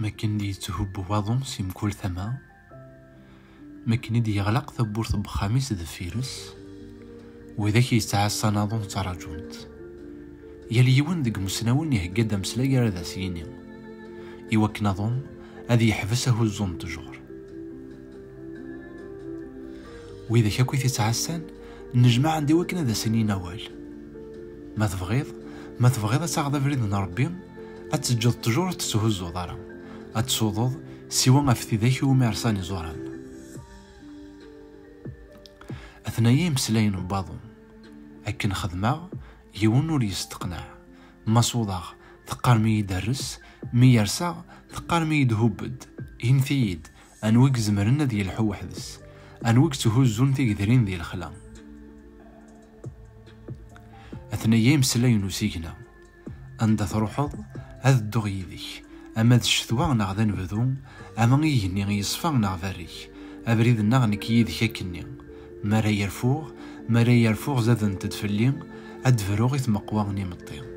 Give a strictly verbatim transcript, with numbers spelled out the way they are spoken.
Makken d-yetthubbu waḍu si mkul tama, makken i d-yeɣlaq tawwurt n wexxam-is deffir-s, widak yettɛassan aḍu ttraǧun-t. Yal yiwen deg imusnawen ihegga-d ameslay ara d as-yini, iwakken aḍu ad yeḥbes ahuzzu n ttjur. Widak akk i t-ittɛassan, nnejmaɛen-d iwakken ad as-inin awal. Ma tebɣiḍ, ma tebɣiḍ ad taɣeḍ abrid n Ṛebbi, ad teǧǧeḍ ttjur ur tetthuzzuḍ ara, ad tsuḍeḍ siwa ɣef tidak iwumi rṣan iẓuran. Atnaya imeslayen n waḍu. Akken xedmeɣ, yiwen ur yesteqneɛ. Ma suḍeɣ, teqqarem-iyi-d rres, mi yerseɣ, teqqarem-iyi-d hubbed. Init-iyi-d, anwa i izemren ad yelḥu weḥd-s? Anwa i yetthuzzun tigedrin di lexla? Atnaya imeslayen n usigna. Anda truḥeḍ, ad dduɣ yid-k. Ama d ccetwa neɣ d anebdu, ama igenni yeṣfa neɣ berrik, abrid-nneɣ nekk yid-k akkenni. Mi ara yerfuɣ, mi ara yerfuɣ zadent-d fell-i, ad d-bruɣ i tmeqwa n imeṭṭi.